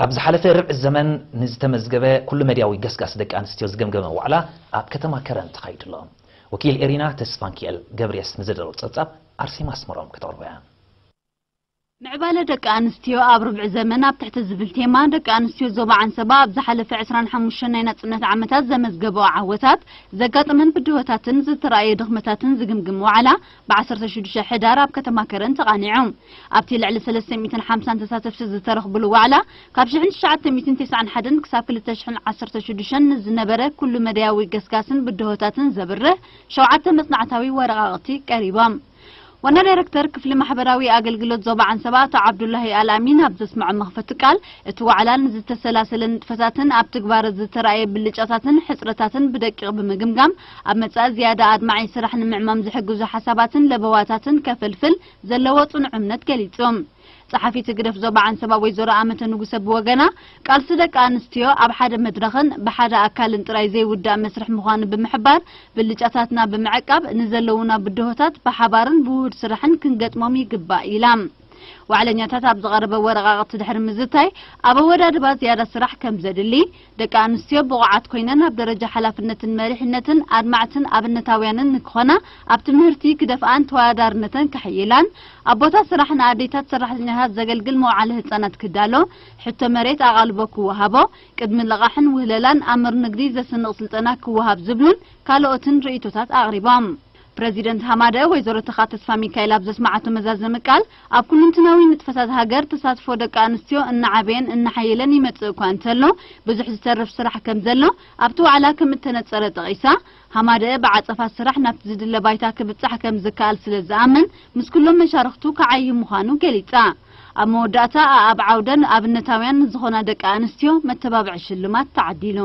ኣብ ዝሓለፈ ርብዒ ዘመን ንዝተመዝገበ ኩሉ መድያዊ ገስጋስ ደቂ ኣንስትዮ ዝገምገመ ዋዕላ ኣብ ከተማ ከረን ተኻይዱ ኣሎ። ወኪል ኤሪና ተስፋንኪኤል ገብርየስ ንዘደረቦ ጸብጻብ ኣርሴማ ኣስመሮም ከተቕርቦ እያ። ምዕባለ ደቂ ኣንስትዮ ኣብ ርብዒ ዘመን ኣብ ትሕቲ ዝብል ቴማ፣ ደቂ ኣንስትዮ ዞባ ዓንሰባ ኣብ ዝሓለፈ ዕስራን ሓሙሽተን ናይ ናጽነት ዓመታት ዘመዝገበኦ ዓወታት፣ ዘጋጠመን ብድሆታትን ዝተራእየ ድኽመታትን ዝግምግም ዋዕላ ብ ዓሰርተ ሽዱሽተ ሕዳር ኣብ ከተማ ከረን ተቓኒዑ። ኣብቲ ልዕሊ ሰለስተ ሚእትን ሓምሳን ተሳተፍቲ ዝተረኽብሉ ዋዕላ፣ ካብ ሽሕን ትሽዓተ ሚእትን ተስዓን ሓደን ክሳብ ክልተ ሽሕን ዓሰርተ ሽዱሽተን ንዝነበረ ኩሉ መዳያዊ ገስጋስን ብድሆታትን ዘብርህ ሸውዓተ መጽናዕታዊ ወረቓቕቲ ቀሪቦም። ዋና ዳይረክተር ክፍሊ ማሕበራዊ ኣገልግሎት ዞባ ዓንሰባ ኣቶ ዓብዱላሂ ኣልኣሚን ኣብ ዘስምዖ መኽፈቲ ቃል፣ እቲ ዋዕላ ንዝተሰላሰለ ንጥፈታትን ኣብ ትግባረ ዝተራእየ ብልጫታትን ሕጽረታትን ብደቂቕ ብምግምጋም፣ ኣብ መጻኢ ዝያዳ ኣድማዒ ስራሕ ንምዕማም ዝሕግዙ ሓሳባትን ለበዋታትን ከፈልፍል ዘለዎ ጽኑዕ እምነት ገሊጹ። ጸሓፊት ህግደፍ ዞባ ዓንሰባ ወይዘሮ ኣመተ ንጉሰ ብወገና፣ ቃልሲ ደቂ ኣንስትዮ ኣብ ሓደ መድረኽን ብሓደ ኣካልን ጥራይ ዘይውዳእ መስርሕ ምዃኑ ብምሕባር፣ ብልጫታትና ብምዕቃብ ንዘለዉና ብድሆታት ብሓባርን ብውሁድ ስራሕን ክንገጥሞም ይግባእ ኢላ። ዋዕለኛታት ኣብ ዝቐረበ ወረቓቕቲ ድሕሪ ምዝታይ፣ ኣብ ኣወዳድባ ዝያዳ ስራሕ ከም ዘድሊ፣ ደቂ ኣንስትዮ ብቑዓት ኮይነን ኣብ ደረጃ ሓላፍነትን መሪሕነትን ኣድማዕትን ኣብነታውያንን ንክኾና፣ ኣብ ትምህርቲ ክደፍኣን ተወዳዳርነተን ከሐይላን፣ ኣብ ቦታ ስራሕ ንኣዴታት ሰራሕተኛታት ዘገልግል መውዓሊ ህጻናት ክዳሎ፣ ሕቶ መሬት ኣቓልቦ ክወሃቦ፣ ቅድሚ ልቓሕን ውህለላን ኣምር ንግዲ ዘስንቕ ስልጠና ክወሃብ ዝብሉን ካልኦትን ርእይቶታት ኣቕሪቦም። ፕረዚደንት ሃማደ ወይዘሮ ተኻ ተስፋ ሚካኤል ኣብ ዘስመዓቶ መዛዘሚ ቃል፣ ኣብ ኩለንትናዊ ንጥፈታት ሃገር ተሳትፎ ደቂ ኣንስትዮ እናዓበየን እናሓየለን ይመጽእ እኳ እንተሎ፣ ብዙሕ ዝተርፍ ስራሕ ከም ዘሎ ኣብቲ ዋዕላ ከም እተነጸረ ጠቒሳ፣ ሃማደ ብዓጸፋ ስራሕ ናብቲ ዝድለ ባይታ ክብጻሕ ከም ዝከኣል ስለ ዝኣምን፣ ምስ ኩሎም መሻርኽቱ ክዓዪ ምዃኑ ገሊጻ። ኣብ መወዳእታ፣ ኣኣብ ዓውደን ኣብነታውያን ዝኾና ደቂ ኣንስትዮ መተባብዒ ሽልማት ተዓዲሉ።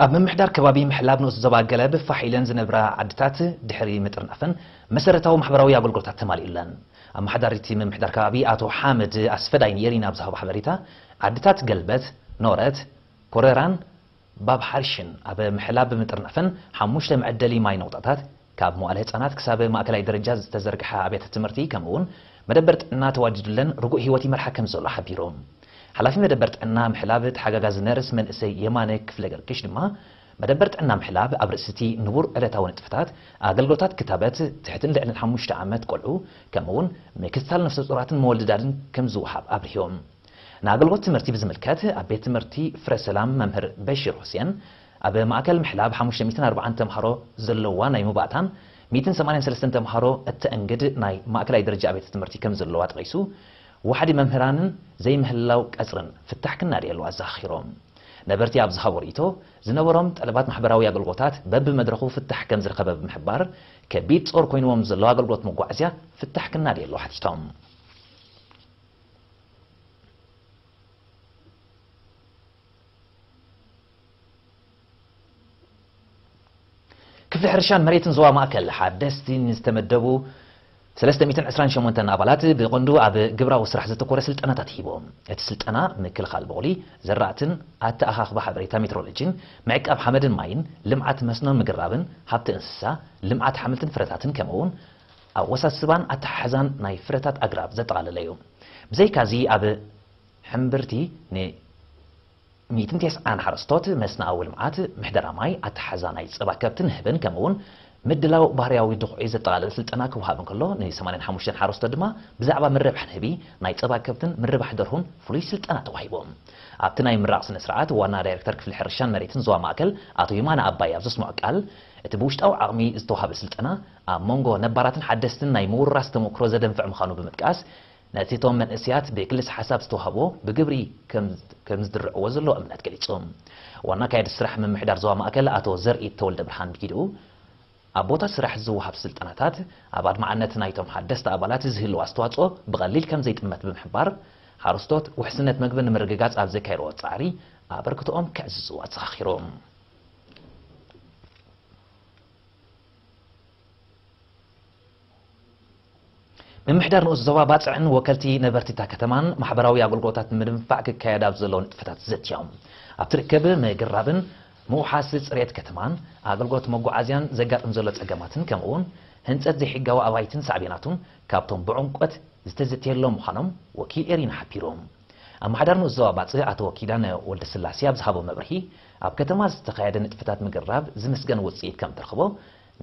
ኣብ ምምሕዳር ከባቢ ምሕላብ ንኡስ ዞባ ገለብ ፋሕ ኢለን ዝነብራ ዓድታት ድሕሪ ምጥርናፈን መሰረታዊ ማሕበራዊ ኣገልግሎታት ተማሊኡለን። ኣመሓዳሪቲ ምምሕዳር ከባቢ ኣቶ ሓመድ ኣስፈዳይ ንኤሪና ኣብ ዝሃቦ ሓበሬታ፣ ዓድታት ገልበት፣ ኖረት፣ ኮረራን ባብ ሓርሽን ኣብ ምሕላብ ብምጥርናፈን፣ ሓሙሽተ መዐደሊ ማይ ነቑጣታት፣ ካብ መዋእለ ህጻናት ክሳብ ማእከላይ ደረጃ ዝተዘርግሐ ኣብያተ ትምህርቲ፣ ከምኡ እውን መደበር ጥዕና ተዋዲዱለን ርጉእ ህይወት ይመርሓ ከም ዘሎ ሓቢሩ። ሓላፊ መደበር ጥዕና ምሕላብ ተሓጋጋዚ ነርስ መንእሰይ የማነ ክፍለ ገርግሽ ድማ፣ መደበር ጥዕና ምሕላብ ኣብ ርእሲ እቲ ንቡር ዕለታዊ ንጥፈታት ኣገልግሎታት ክታበት ትሕትን ልዕልን ሓሙሽተ ዓመት ቆልዑ፣ ከምኡ እውን ምክትታል ነፍሰ ጡራትን መወልድዳድን ከም ዝወሃብ ኣብሪሆም። ንኣገልግሎት ትምህርቲ ብዝምልከት፣ ኣብ ቤት ትምህርቲ ፍረ ሰላም መምህር በሺር ሁሴን፣ ኣብ ማእከል ምሕላብ ሓሙሽተ ሚእትን ኣርባዓን ተምሃሮ ዘለዋ ናይ መባእታን ሚእትን ሰማንያን ሰለስተን ተምሃሮ እተእንግድ ናይ ማእከላይ ደረጃ ኣብያተ ትምህርቲ ከም ዘለዋ ጠቒሱ፣ ዋሕዲ መምህራንን ዘይምህላው ቀጽርን ፍታሕ ክናደየሉ ኣዘኻኺሮም። ነበርቲ ኣብ ዝሃቦ ርእይቶ፣ ዝነበሮም ጠለባት ማሕበራዊ ኣገልግሎታት በብመድረኹ ፍታሕ ከም ዝረኸበ ብምሕባር፣ ከቢድ ጾር ኮይንዎም ዘሎ ኣገልግሎት መጓዓዝያ ፍታሕ ክናደየሉ ሓቲቶም። ክፍሊ ሕርሻን መሬትን ዞባ ማእከል፣ ሓደስቲ ንዝተመደቡ ሰለስተ ሚእትን ዕስራን ሸሞንተን ኣባላት ብቐንዱ ኣብ ግብራዊ ስራሕ ዘተኮረ ስልጠናታት ሂቦም። እቲ ስልጠና ምክልኻል ቦቕሊ፣ ዘራእትን ኣተኣኻኽባ ሓበሬታ ሜትሮሎጂን፣ ምዕቃብ ሓመድን ማይን፣ ልምዓት መስኖ ምግራብን፣ ሃብቲ እንስሳ፣ ልምዓት ሓምልትን ፍረታትን፣ ከምኡውን ኣወሳስባን ኣተሓሕዛን ናይ ፍረታት ኣግራብ ዘጠቓለለ እዩ። ብዘይካዚ፣ ኣብ ሕምብርቲ ን ሚእትን ተስዓን ሓረስቶት መስንኣዊ ልምዓት፣ ምሕደራ ማይ፣ ኣተሓዛ ናይ ጸባ ከብትን ንህብን፣ ከምኡውን ምድላው ባህርያዊ ድኹዒ ዘጠቓለለ ስልጠና ክወሃብ እንከሎ፣ ን ሰማንያን ሓሙሽተን ሓረስቶት ድማ ብዛዕባ ምርባሕ ንህቢ፣ ናይ ጸባ ከብትን ምርባሕ ደርሁን ፍሉይ ስልጠና ተዋሂቦም። ኣብቲ ናይ ምራቕ ስነ ስርዓት፣ ዋና ዳይሬክተር ክፍሊ ሕርሻን መሬትን ዞባ ማእከል ኣቶ የማነ ኣባይ ኣብ ዘስምዖ ቃል፣ እቲ ብውሽጣዊ ዓቕሚ ዝተዋሃበ ስልጠና፣ ኣብ መንጎ ነባራትን ሓደስትን ናይ ምውርራስ ተመክሮ ዘደንፍዕ ምዃኑ ብምጥቃስ፣ ነቲ እቶም መንእሰያት ብክልሰ ሓሳብ ዝተዋህቦ ብግብሪ ከም፣ ከም ዝድርዕዎ ዘለዎ እምነት ገሊጹ። ዋና ኣካያዲ ስራሕ ምምሕዳር ዞባ ማእከል ኣቶ ዘርኢ ተወልደ ብርሃን ብግዲኡ፣ ኣብ ቦታ ስራሕ ዝወሃብ ስልጠናታት ኣብ ኣድማዕነት ናይቶም ሓደስቲ ኣባላት ዝህልዎ ኣስተዋጽኦ ብቐሊል ከም ዘይጥመት ብምሕባር፣ ሓረስቶት ውሕስነት መግቢ ንምርግጋጽ ኣብ ዘካየድዎ ጻዕሪ ኣበርክቶኦም ከዕዝዙ ኣዘኻኺሩ። ምምሕዳር ንኡስ ዞባ ባጽዕን ወከልቲ ነበርቲ እታ ከተማን ማሕበራዊ ኣገልግሎታት ንምድንፋዕ ክካየድ ኣብ ዘሎ ንጥፈታት ዘትዮም። ኣብቲ ርክብ፣ ምግራብን ምውሓስ ጽሬት ከተማን ኣገልግሎት መጓዓዝያን ዘጋጥም ዘሎ ጸገማትን፣ ከምኡውን ህንጸት ዘይሕጋዊ ኣባይትን ሳዕቤናቱን ካብቶም ብዕምቆት ዝተዘተየሎም ምዃኖም ወኪል ኤሪና ሓቢሩ። ኣመሓዳሪ ንኡስ ዞባ ባጽዕ ኣቶ ኪዳነ ወልደስላሴ ኣብ ዝሃቦ መብርሂ፣ ኣብ ከተማ ዝተኻየደ ንጥፈታት ምግራብ ዝምስገን ውጽኢት ከም ተረኽቦ፣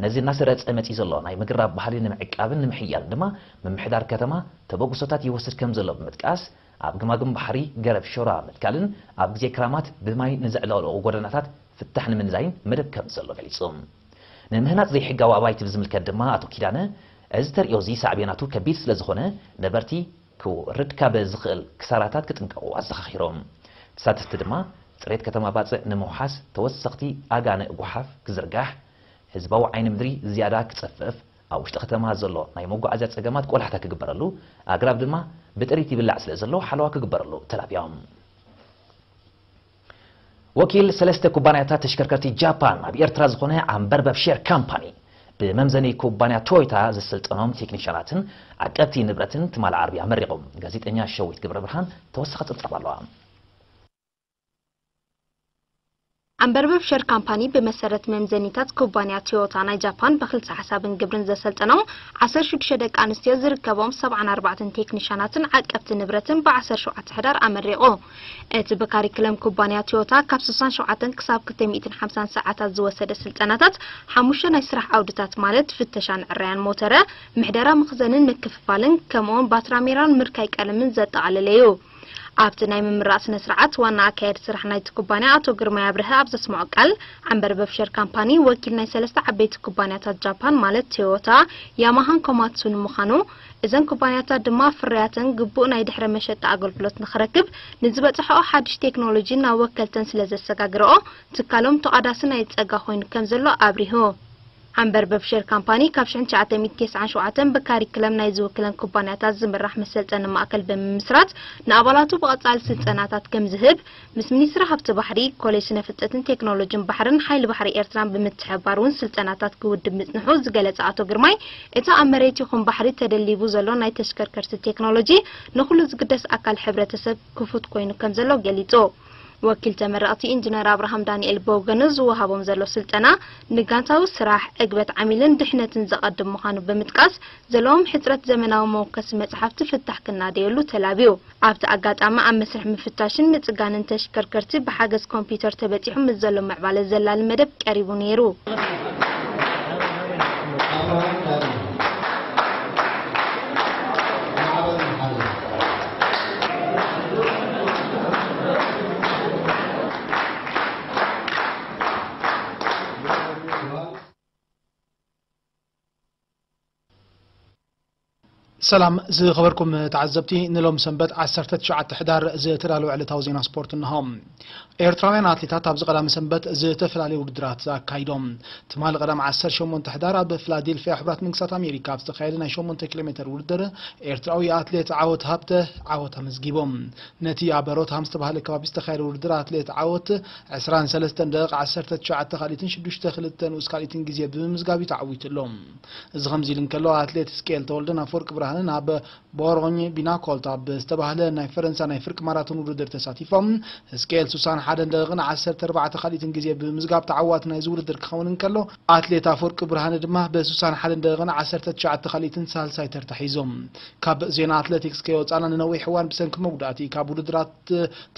ነዚ እናሰረጸ መጺኡ ዘሎ ናይ ምግራብ ባህሊ ንምዕቃብን ንምሕያልን ድማ ምምሕዳር ከተማ ተበግሶታት ይወስድ ከም ዘሎ ብምጥቃስ፣ ኣብ ግማግም ባሕሪ ገረብ ሾራ ምትካልን ኣብ ግዜ ክራማት ብማይ ንዘዕለቕለቑ ጎደናታት ፍታሕ ንምንዛይን መደብ ከም ዘሎ ገሊጹ። ንምህናጽ ዘይሕጋዊ ኣባይቲ ብዝምልከት ድማ ኣቶ ኪዳነ፣ እዚ ተርእዮ እዚ ሳዕቤናቱ ከቢድ ስለ ዝኾነ፣ ነበርቲ ክወርድ ካብ ዝኽእል ክሳራታት ክጥንቀቑ ኣዘኻኺሮም። ተሳተፍቲ ድማ፣ ጽሬት ከተማ ባጽዕ ንምውሓስ ተወሰኽቲ ኣጋንእ ጓሓፍ ክዝርጋሕ፣ ህዝባዊ ዓይኒ ምድሪ ዝያዳ ክጸፍፍ፣ ኣብ ውሽጢ ከተማ ዘሎ ናይ መጓዓዝያ ጸገማት ቆላሕታ ክግበረሉ፣ ኣግራብ ድማ ብጥሪት ይብላዕ ስለ ዘሎ ሓለዋ ክግበረሉ ተላብዮም። ወኪል ሰለስተ ኩባንያታት ተሽከርከርቲ ጃፓን ኣብ ኤርትራ ዝኾነ ኣምበርበብ ሼር ካምፓኒ፣ ብመምዘኒ ኩባንያ ቶዮታ ዝስልጠኖም ቴክኒሻናትን ዓቀብቲ ንብረትን ትማሊ ዓርቢ ኣመሪቖም። ጋዜጠኛ ሸዊት ገብረ ብርሃን ተወሳኺ ጸብጻብ ኣለዋ። ኣምበርበብ ሸር ካምፓኒ ብመሰረት መምዘኒታት ኩባንያ ቶዮታ ናይ ጃፓን ብክልተ ሓሳብን ግብርን ዘሰልጠኖም ዓሰርተ ሽዱሽተ ደቂ ኣንስትዮ ዝርከቦም ሰብዓን ኣርባዕተን ቴክኒሻናትን ዓቀብቲ ንብረትን ብዓሰርተ ሸውዓተ ሕዳር ኣመሪቑ። እቲ ብካሪክለም ኩባንያ ቶዮታ ካብ ስሳን ሸውዓተን ክሳብ ክልተ ሚእትን ሓምሳን ሰዓታት ዝወሰደ ስልጠናታት ሓሙሽተ ናይ ስራሕ ዓውድታት ማለት ፍተሻን ዕረያን ሞተረ፣ ምሕደራ መኽዘንን ምክፍፋልን ከምኡውን ባትራሜራን ምርካይ ቀለምን ዘጠቓለለ እዩ። ኣብቲ ናይ ምምራቕ ስነ ስርዓት ዋና ኣካያዲ ስራሕ ናይቲ ኩባንያ ኣቶ ግርማይ ኣብርሀ ኣብ ዘስምዖ ቃል፣ ዓምበርበብ ሸር ካምፓኒ ወኪል ናይ ሰለስተ ዓበይቲ ኩባንያታት ጃፓን ማለት ቶዮታ፣ ያማሃን ኮማትሱ ንምዃኑ፣ እዘን ኩባንያታት ድማ ፍርያተን ግቡእ ናይ ድሕረ መሸጣ ኣገልግሎት ንኽረክብ ንዝበጽሖ ሓድሽ ቴክኖሎጂ ናብ ወከልተን ስለ ዘሰጋግረኦ፣ ትካሎም ተቓዳሲ ናይ ጸጋ ኮይኑ ከም ዘሎ ኣብሪሁ። ዓምበርበብ ሸር ካምፓኒ ካብ ሽሕን ትሽዓተ ሚእትን ተስዓን ሸውዓተን ብካሪክለም ናይ ዝውክለን ኩባንያታት ዝምራሕ መሰልጠኒ ማእከል ብምምስራት ንኣባላቱ ብቐጻሊ ስልጠናታት ከም ዝህብ ምስ ሚኒስትሪ ሃብቲ ባሕሪ፣ ኮሌጅ ስነ ፍልጠትን ቴክኖሎጂን ባሕርን ሓይሊ ባሕሪ ኤርትራን ብምትሕብባር እውን ስልጠናታት ክውድብ ምጽንሑ ዝገለጸ ኣቶ ግርማይ፣ እቲ ኣብ መሬት ይኹን ባሕሪ ተደሊቡ ዘሎ ናይ ተሽከርከርቲ ቴክኖሎጂ ንኹሉ ዝግደስ ኣካል ሕብረተሰብ ክፉት ኮይኑ ከም ዘሎ ገሊጹ። ወኪል ተመረቕቲ ኢንጂነር ኣብርሃም ዳንኤል ብወገኑ ዝወሃቦም ዘሎ ስልጠና ንጋንታዊ ስራሕ፣ ዕግበት ዓሚልን ድሕነትን ዘቐድም ምዃኑ ብምጥቃስ፣ ዘለዎም ሕጽረት ዘመናዊ መወከሲ መጽሓፍቲ ፍታሕ ክናደየሉ ተላብዩ። ኣብቲ ኣጋጣሚ ኣብ መስርሕ ምፍታሽን ምጽጋንን ተሽከርከርቲ ብሓገዝ ኮምፒውተር ተበጺሑ ምስ ዘሎ ምዕባለ ዘላሊ መደብ ቀሪቡ ነይሩ። ሰላም ዝኸበርኩም ተዓዘብቲ፣ ንሎም ሰንበት ዓሰርተ ትሽዓተ ሕዳር ዝተዳለወ ዕለታዊ ዜና ስፖርት እንሆ። ኤርትራውያን ኣትሌታት ኣብዚ ቀዳሚ ሰንበት ዝተፈላለዩ ውድድራት ኣካይዶም። ትማሊ ቀዳም ዓሰርተ ሸሞንተ ሕዳር ኣብ ፊላዴልፊያ ሕቡራት መንግስታት ኣሜሪካ ኣብ ዝተኻየደ ናይ ሸሞንተ ኪሎ ሜትር ውድድር ኤርትራዊ ኣትሌት ዓወት ሃብተ ዓወት ኣመዝጊቦም። ነቲ ኣብ ሮትሃም ዝተባህለ ከባቢ ዝተኻየደ ውድድር ኣትሌት ዓወት ዕስራን ሰለስተን ደቂቕ ዓሰርተ ትሽዓተ ካልኢትን ሽዱሽተ ክልተ ንኡስ ካልኢትን ግዜ ብምምዝጋብ እዩ ተዓዊቱ ኣሎ። እዚ ከምዚ ኢሉ እንከሎ፣ ኣትሌት እስቅኤል ተወልደን ኣፈወርቂ ብርሃንን ኣብ ቦሮኝ ቢናኮልት ኣብ ዝተባህለ ናይ ፈረንሳ ናይ ፍርቂ ማራቶን ውድድር ተሳቲፎም። እስቅኤል ስሳን ሓደን ደቂቕን ዓሰርተ ኣርባዕተ ካልኢትን ግዜ ብምምዝጋብ ተዓዋቲ ናይዚ ውድድር ክኸውን እንከሎ፣ ኣትሌት ኣፈወርቂ ብርሃነ ድማ ብስሳን ሓደን ደቂቕን ዓሰርተ ትሽዓተ ካልኢትን ሳልሳይ ተርታ ሒዞም። ካብ ዜና ኣትሌቲክስ ከይወጻና፣ ንነዊሕ እዋን ብሰንኪ መጉዳእቲ ካብ ውድድራት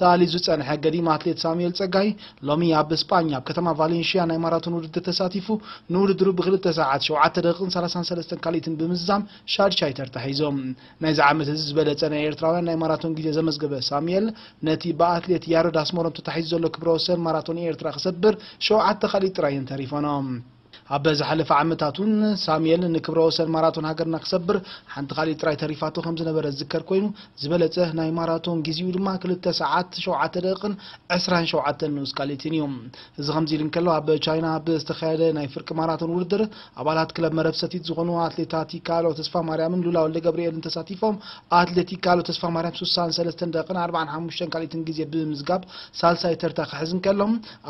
ተኣልዩ ዝጸንሐ ገዲም ኣትሌት ሳሙኤል ጸጋይ፣ ሎሚ ኣብ ስጳኛ ኣብ ከተማ ቫሌንሽያ ናይ ማራቶን ውድድር ተሳቲፉ፣ ንውድድሩ ብክልተ ሰዓት ሸውዓተ ደቂቕን ሰላሳን ሰለስተን ካልኢትን ብምዝዛም ሻድሻይ ተርታ ሒዞም። ናይዚ ዓመት እዚ ዝበለጸ ናይ ኤርትራውያን ናይ ማራቶን ግዜ ዘመዝገበ ሳሙኤል፣ ነቲ ብኣትሌት ያረድ ኣስመሮም ተታሒዙ ዘሎ ክብረ ወሰን ማራቶን ኤርትራ ክሰብር ሸውዓተ ካልኢት ጥራይ እየን ተሪፈኖም። ኣብ ዝሓለፈ ዓመታት እውን ሳሙኤል ንክብረ ወሰን ማራቶን ሃገርና ክሰብር ሓንቲ ካልኢት ጥራይ ተሪፋቶ ከም ዝነበረ ዝዝከር ኮይኑ፣ ዝበለጸ ናይ ማራቶን ግዜኡ ድማ ክልተ ሰዓት ሸውዓተ ደቂቕን ዕስራን ሸውዓተን ንኡስ ካልኢትን እዩ። እዚ ከምዚ ኢሉ እንከሎ፣ ኣብ ቻይና ኣብ ዝተኻየደ ናይ ፍርቂ ማራቶን ውድድር፣ ኣባላት ክለብ መረብ ሰቲት ዝኾኑ ኣትሌታት ይካሎ ተስፋ ማርያምን ሉላ ወልደ ገብርኤልን ተሳቲፎም። ኣትሌት ይካሎ ተስፋ ማርያም ስሳን ሰለስተን ደቂቕን ኣርባዓን ሓሙሽተን ካልኢትን ግዜ ብምምዝጋብ ሳልሳይ ተርታ ክሕዝ እንከሎ፣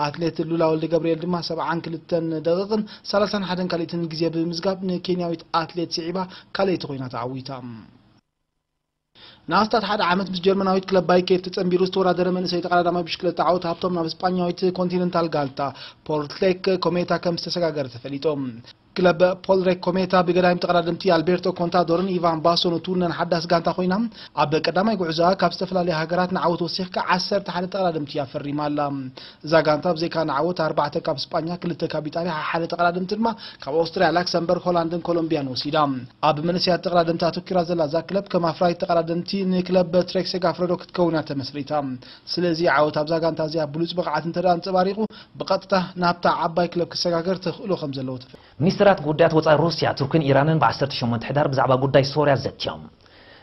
ኣትሌት ሉላ ወልደ ገብርኤል ድማ ሰብዓን ክልተን ደቂቕን ሰላሳን ሓደን ካልኢትን ግዜ ብምምዝጋብ ንኬንያዊት ኣትሌት ስዒባ ካልኣይቲ ኮይና ተዓዊታ። ንኣስታት ሓደ ዓመት ምስ ጀርመናዊት ክለብ ባይኬር ተጸንቢሩ ዝተወዳደረ መንእሰይ ተቐዳዳማይ ብሽክለታ ዓወት ሃብቶም ናብ ስጳኛዊት ኮንቲነንታል ጋልታ ፖርትሌክ ኮሜታ ከም ዝተሰጋገረ ተፈሊጡ። ክለብ ፖልሬክ ኮሜታ ብገዳይም ተቐዳደምቲ ኣልቤርቶ ኮንታዶርን ኢቫን ባሶ ንትውነን ሓዳስ ጋንታ ኮይና፣ ኣብ ቀዳማይ ጉዕዞኣ ካብ ዝተፈላለያ ሃገራት ንዓወት ወሲኽካ ዓሰርተ ሓደ ተቐዳደምቲ እያ ፈሪማ ኣላ። እዛ ጋንታ ብዘይካ ንዓወት ኣርባዕተ ካብ ስጳኛ፣ ክልተ ካብ ኢጣልያ፣ ሓደ ተቐዳደምቲ ድማ ካብ ኣውስትርያ፣ ላክሰምበርግ፣ ሆላንድን ኮሎምቢያን ወሲዳ። ኣብ መንእሰያት ተቐዳደምቲ ኣተኲራ ዘላ እዛ ክለብ ከም ኣፍራይት ተቐዳደምቲ ንክለብ ትሬክ ሴጋፍረዶ ክትከውን እያ ተመስሪታ። ስለዚ ዓወት ኣብዛ ጋንታ እዚኣ ብሉጽ ብቕዓት እንተ ደኣ ኣንጸባሪቑ፣ ብቐጥታ ናብታ ዓባይ ክለብ ክሰጋገር ተኽእሎ ከም ዘለዎ ተፈ- ሚኒስትራት ጉዳያት ወጻኢ ሩስያ፣ ቱርክን ኢራንን ብ ዓሰርተ ሸሞንተ ሕዳር ብዛዕባ ጉዳይ ሶርያ ዘትዮም።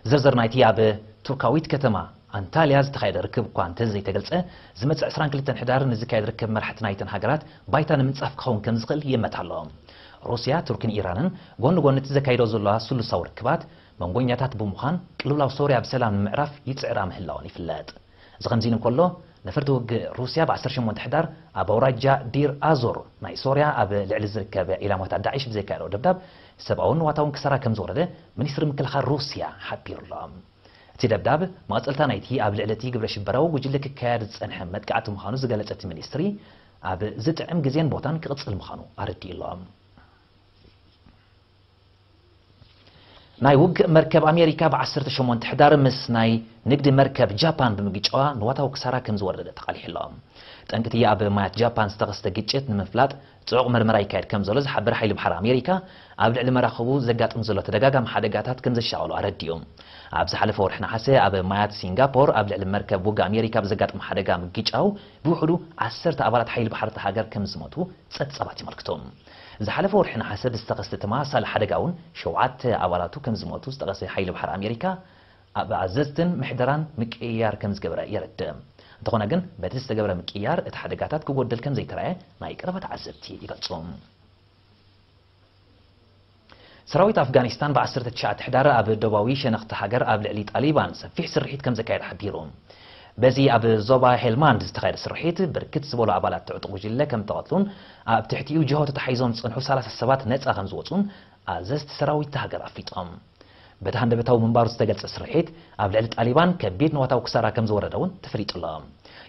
ዝርዝር ናይቲ ኣብ ቱርካዊት ከተማ ኣንታልያ ዝተኻየደ ርክብ እኳ እንተዘይተገልጸ፣ ዝመጽእ ዕስራን ክልተን ሕዳር ንዝካየድ ርክብ መራሕቲ ናይተን ሃገራት ባይታ ንምንጻፍ ክኸውን ከም ዝኽእል ይእመት ኣሎ። ሩስያ፣ ቱርክን ኢራንን ጎኒ ጎኒ እቲ ዘካይዶ ዘለዋ ስሉሳዊ ርክባት መንጎኛታት ብምዃን ቅልውላው ሶርያ ብሰላም ንምዕራፍ ይጽዕራ ምህላወን ይፍለጥ። እዚ ከምዚ ኢሉ እንከሎ፣ ነፈርቲ ውግእ ሩስያ ብ ዓሰርተ ሸሞንተ ሕዳር ኣብ ኣውራጃ ዲር ኣዞር ናይ ሶርያ ኣብ ልዕሊ ዝርከብ ዒላማታት ዳዒሽ ብዘካየዶ ደብዳብ ሰብኣውን ንዋታውን ክሳራ ከም ዝወረደ ሚኒስትሪ ምክልኻል ሩስያ ሓቢሩ ኣሎ። እቲ ደብዳብ መቐጸልታ ናይቲ ኣብ ልዕሊ እቲ ግብረ ሽበራዊ ጉጅለ ክካየድ ዝጸንሐ መጥቃዕቲ ምዃኑ ዝገለጸ እቲ ሚኒስትሪ፣ ኣብ ዝጥዕም ግዜን ቦታን ክቕጽል ምዃኑ ኣረዲኡ ኣሎ። ናይ ውግእ መርከብ ኣሜሪካ ብ ዓሰርተ ሸሞንተ ሕዳር ምስ ናይ ንግዲ መርከብ ጃፓን ብምግጫዋ ንዋታዊ ክሳራ ከም ዝወረደ ተቓሊሑ ኣሎ። ጠንቂ እቲ ኣብ ማያት ጃፓን ዝተኸስተ ግጭት ንምፍላጥ ጽዑቕ መርመራ ይካየድ ከም ዘሎ ዝሓበረ ሓይሊ ባሕሪ ኣሜሪካ፣ ኣብ ልዕሊ መራኽቡ ዘጋጥም ዘሎ ተደጋጋሚ ሓደጋታት ከም ዘሻቐሎ ኣረዲኡ። ኣብ ዝሓለፈ ወርሒ ነሓሰ ኣብ ማያት ሲንጋፖር ኣብ ልዕሊ መርከብ ውግእ ኣሜሪካ ብዘጋጠመ ሓደጋ ምግጫው ብውሕዱ ዓሰርተ ኣባላት ሓይሊ ባሕሪ እታ ሃገር ከም ዝሞቱ ጸብጻባት የመልክቱ። ዝሓለፈ ወርሒ ነሓሰ ብዝተኸስተ ተመሳሳሊ ሓደጋ እውን ሸውዓተ ኣባላቱ ከም ዝሞቱ ዝጠቐሰ ሓይሊ ባሕሪ ኣሜሪካ፣ ኣብ ኣዘዝትን ምሕደራን ምቅይያር ከም ዝገበረ የረድእ። እንተኾነ ግን፣ በቲ ዝተገብረ ምቅይያር እቲ ሓደጋታት ክጎድል ከም ዘይተራእየ ናይ ቀረባ ተዓዘብቲ ይገልጹ። ሰራዊት ኣፍጋኒስታን ብ ዓሰርተ ትሽዓተ ሕዳር ኣብ ደቡባዊ ሸነኽቲ ሃገር ኣብ ልዕሊ ጣሊባን ሰፊሕ ስርሒት ከም ዘካየደ ሓቢሩ። በዚ ኣብ ዞባ ሄልማንድ ዝተኻየደ ስርሒት፣ ብርክት ዝበሉ ኣባላት ትዕጡቕ ጉጅለ ከም ተቐትሉን ኣብ ትሕቲኡ ጅሆ ተታሒዞም ዝጸንሑ ሰላሳ ሰባት ነጻ ከም ዝወጹን ኣዘዝቲ ሰራዊት እታ ሃገር ኣፍሊጦም። በቲ ሃንደበታዊ ምንባሩ ዝተገልጸ ስርሒት፣ ኣብ ልዕሊ ጣሊባን ከቢድ ንዋታዊ ክሳራ ከም ዝወረደ እውን ተፈሊጡ ኣሎ።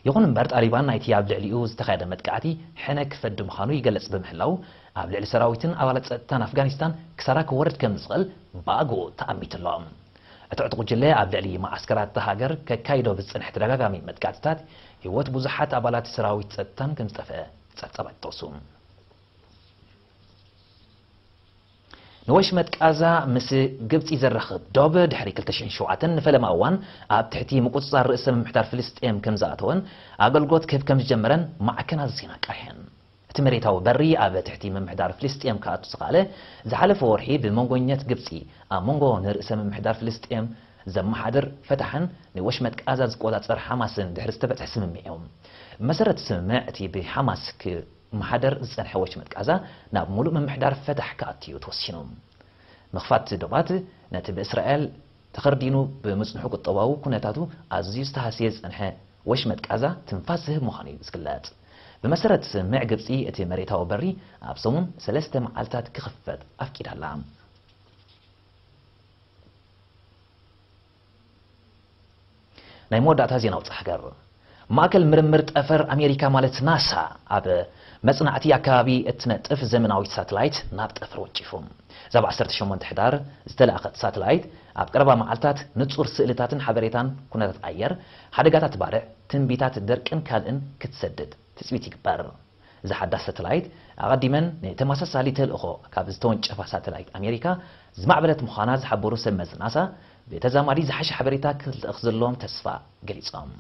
ይኹን እምበር፣ ጣሊባን ናይቲ ኣብ ልዕሊኡ ዝተኻየደ መጥቃዕቲ ሕነ ክፈዲ ምዃኑ ይገልጽ ብምህላው፣ ኣብ ልዕሊ ሰራዊትን ኣባላት ጸጥታን ኣፍጋኒስታን ክሳራ ክወርድ ከም ዝኽእል ብኣግኡ ተኣሚቱ ኣሎ። እቲ ዕጡቕ ጉጅለ ኣብ ልዕሊ መዓስከራት እታ ሃገር ከካይዶ ብዝጸንሐ ተደጋጋሚ መጥቃዕትታት፣ ህይወት ብዙሓት ኣባላት ሰራዊት ጸጥታን ከም ዝጠፍአ ጸብጻባት ይጠቕሱ። ንወሽመጥ ቃዛ ምስ ግብጺ ዘራኽብ ዶብ ድሕሪ ክልተ ሽሕን ሸውዓተን ንፈለማ እዋን ኣብ ትሕቲ ምቁጽጻር ርእሰ ምምሕዳር ፍልስጤም ከም ዝኣተወን ኣገልግሎት ክህብ ከም ዝጀመረን ማዕከናት ዜና ኣቃልሐን። እቲ መሬታዊ በሪ ኣብ ትሕቲ ምምሕዳር ፍልስጤም ክኣቱ ዝኸኣለ ዝሓለፈ ወርሒ ብመንጎኛት ግብጺ ኣብ መንጎ ንርእሰ ምምሕዳር ፍልስጤም ዘመሓድር ፈታሕን ንወሽመጥ ቃዛ ዝቆጻጸር ሓማስን ድሕሪ ዝተበጽሐ ስምምዕ እዩ። ብመሰረት ስምምዕ እቲ ብሓማስ ክ- መሓደር ዝጸንሐ ወሽመጥ ቃዛ ናብ ሙሉእ ምምሕዳር ፈታሕ ክኣቱ እዩ ተወሲኑ። ምኽፋት ዶባት ነቲ ብእስራኤል ተኸርዲኑ ብምጽንሑ ቁጠባዊ ኩነታቱ ኣዝዩ ዝተሃስየ ዝጸንሐ ወሽመጥ ቃዛ ትንፋስ ዝህብ ምዃኑ እዩ ዝግለጽ። ብመሰረት ስምምዕ ግብጺ እቲ መሬታዊ በሪ ኣብ ሰሙን ሰለስተ መዓልታት ክኽፈት ኣፍቂዳ ኣላ። ናይ መወዳእታ ዜና ውጻእ ሃገር። ማእከል ምርምር ጠፈር ኣሜሪካ ማለት ናሳ ኣብ መጽናዕቲ ኣከባቢ እትነጥፍ ዘመናዊት ሳተላይት ናብ ጠፈር ወንጪፉ። እዛ ብ ዓሰርተ ሸሞንተ ሕዳር ዝተለኣኸት ሳተላይት ኣብ ቀረባ መዓልታት ንጹር ስእልታትን ሓበሬታን ኩነታት ኣየር፣ ሓደጋታት ባርዕ፣ ትንቢታት ደርቅን ካልእን ክትሰድድ ትጽቢት ይግበር። እዛ ሓዳስ ሳተላይት ኣቐዲመን ንተመሳሳሊ ተልእኾ ካብ ዝተወንጨፋ ሳተላይት ኣሜሪካ ዝማዕበለት ምዃና ዝሓበሩ ሰብ መዚ ናሳ፣ ብተዛማዲ ዝሓሸ ሓበሬታ ክትልእኽ ዘለዎም ተስፋ ገሊጾም።